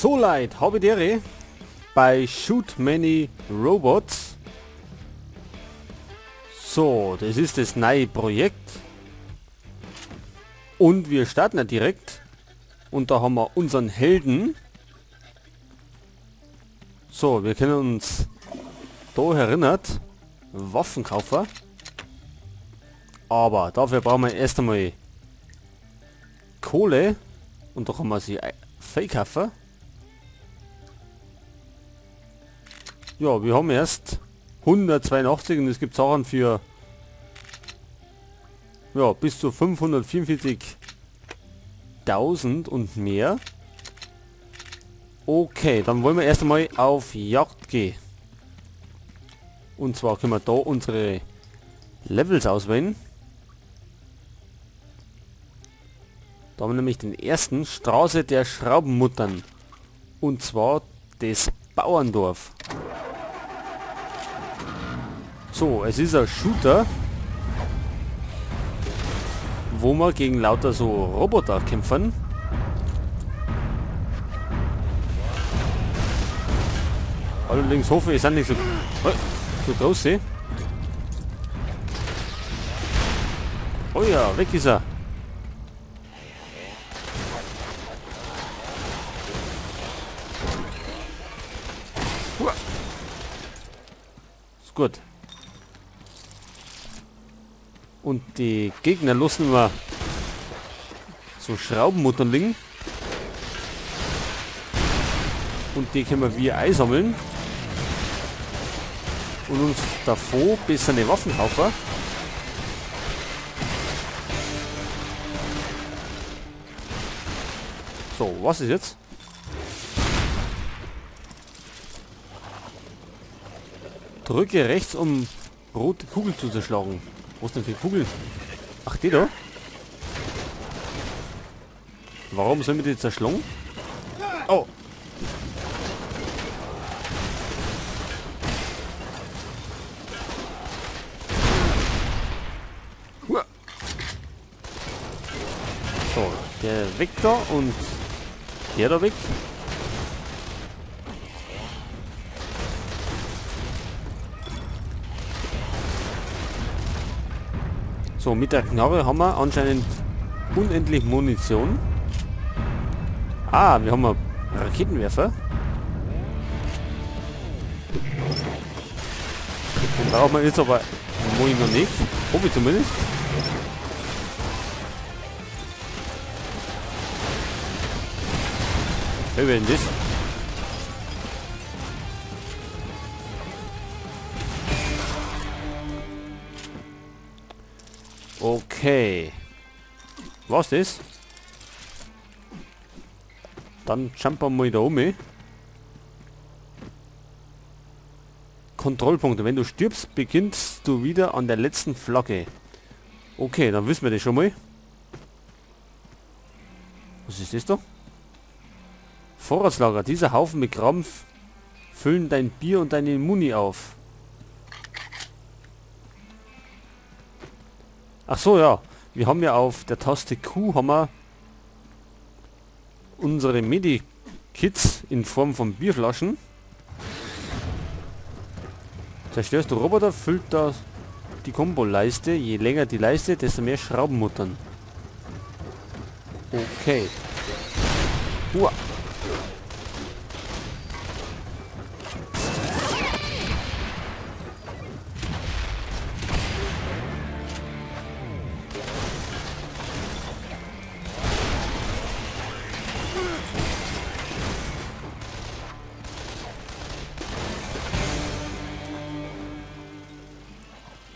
So Leute, habe die Ehre bei Shoot Many Robots. So, das ist das neue Projekt. Und wir starten ja direkt. Und da haben wir unseren Helden. So, wir können uns da erinnert, Waffenkaufer. Aber dafür brauchen wir erst einmal Kohle. Und da kann man sie verkaufen. Ja, wir haben erst 182 und es gibt Sachen für ja, bis zu 544.000 und mehr. Okay, dann wollen wir erst einmal auf Jagd gehen. Und zwar können wir da unsere Levels auswählen. Da haben wir nämlich den ersten, Straße der Schraubenmuttern. Und zwar das Bauerndorf. So, es ist ein Shooter, wo wir gegen lauter so Roboter kämpfen. Allerdings hoffe ich, sind nicht so groß. Oh ja, weg ist er. Ist gut. Und die Gegner lassen wir so Schraubenmuttern liegen. Und die können wir wie einsammeln. Und uns davor bessere Waffen kaufen. So, was ist jetzt? Drücke rechts, um rote Kugel zu zerschlagen. Was denn für Kugeln? Ach, die da? Warum sollen wir die zerschlagen? Oh! So, der weg da und der da weg. So, mit der Knarre haben wir anscheinend unendlich Munition. Ah, wir haben einen Raketenwerfer. Den brauchen wir jetzt aber noch nicht. Hoffe ich zumindest. Wer wäre denn das? Okay. Was ist? Dann jumpen wir mal da um. Kontrollpunkte. Wenn du stirbst, beginnst du wieder an der letzten Flagge. Okay, dann wissen wir das schon mal. Was ist das da? Vorratslager. Dieser Haufen mit Krampf füllen dein Bier und deine Muni auf. Ach so, ja. Wir haben ja auf der Taste Q haben wir unsere Medikits in Form von Bierflaschen. Zerstörst du Roboter, füllt das die Kombo-Leiste. Je länger die Leiste, desto mehr Schraubenmuttern. Okay. Uah.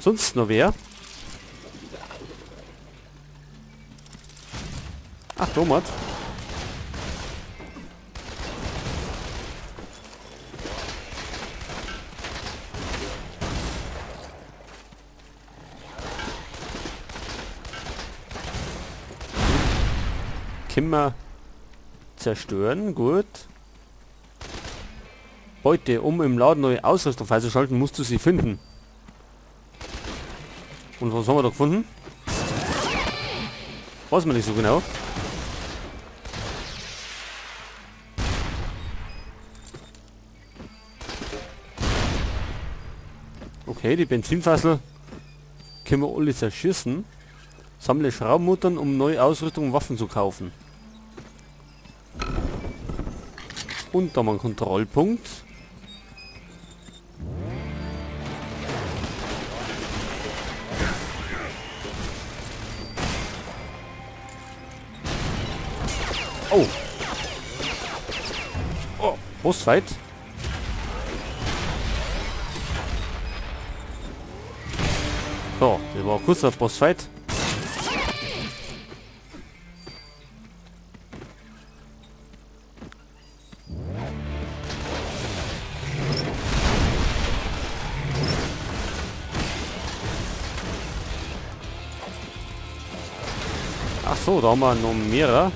Sonst noch wer? Ach, Thomas. Können wir zerstören, gut. Beute, um im Laden neue Ausrüstung freizuschalten, musst du sie finden. Und was haben wir da gefunden? Weiß man nicht so genau. Okay, die Benzinfassel können wir alle zerschießen. Sammle Schraubenmuttern, um neue Ausrüstung und Waffen zu kaufen. Und da haben wir einen Kontrollpunkt. Oh. Oh, Bossfight. So, das war ein kurzer Bossfight. Ach so, da haben wir noch mehrere.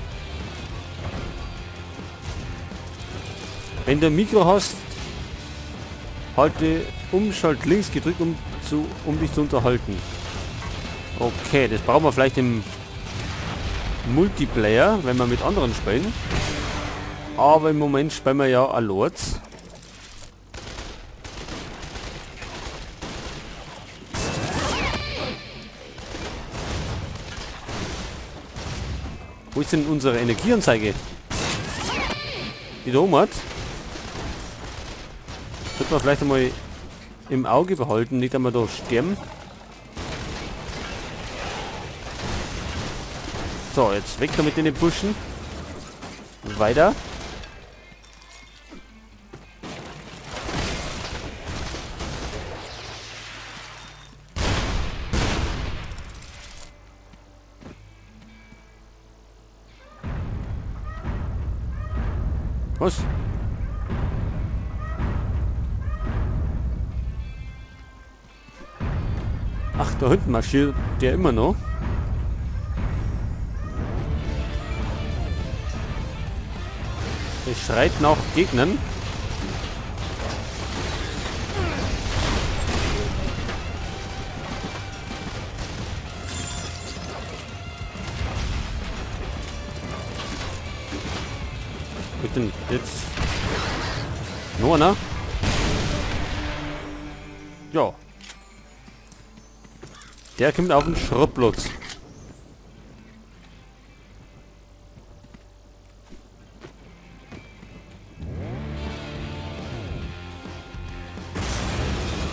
Wenn du ein Mikro hast, halte Umschalt links gedrückt, um dich zu unterhalten. Okay, das brauchen wir vielleicht im Multiplayer, wenn wir mit anderen spielen. Aber im Moment spielen wir ja allein. Wo ist denn unsere Energieanzeige? Die da oben hat. Sollte man vielleicht einmal im Auge behalten, nicht einmal da sterben. So, jetzt weg damit in den Buschen. Weiter. Was? Ach, da hinten marschiert der immer noch. Der schreit nach Gegnern. Mit dem jetzt nur, ne? Ja. Der kommt auf den Schrottplatz.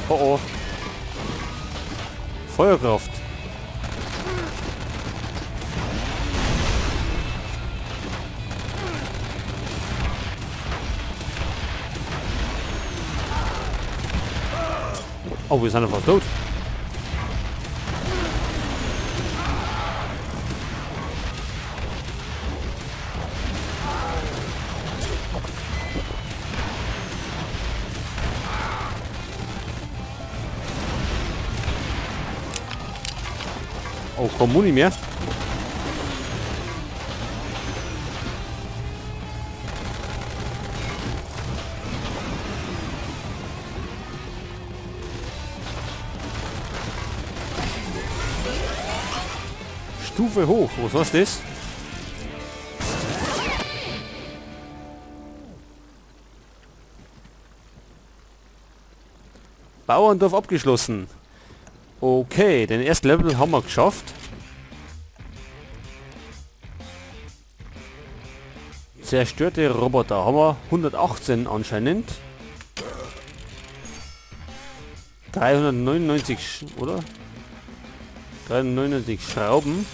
Oh oh. Feuerkraft. Oh, wir sind einfach tot. Oh, komm, Muni mehr. Stufe hoch. Was heißt das? Bauerndorf abgeschlossen. Okay, den ersten Level haben wir geschafft. Zerstörte Roboter haben wir 118 anscheinend. 399, oder? 399 Schrauben.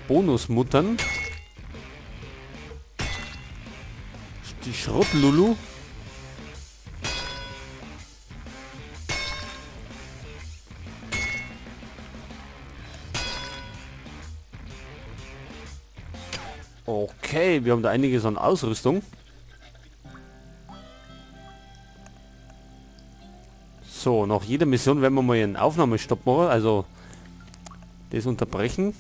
Bonusmuttern. Die Schrottlulu. Okay, wir haben da einiges an Ausrüstung. So, nach jeder Mission werden wir mal einen Aufnahmestopp machen, also das unterbrechen.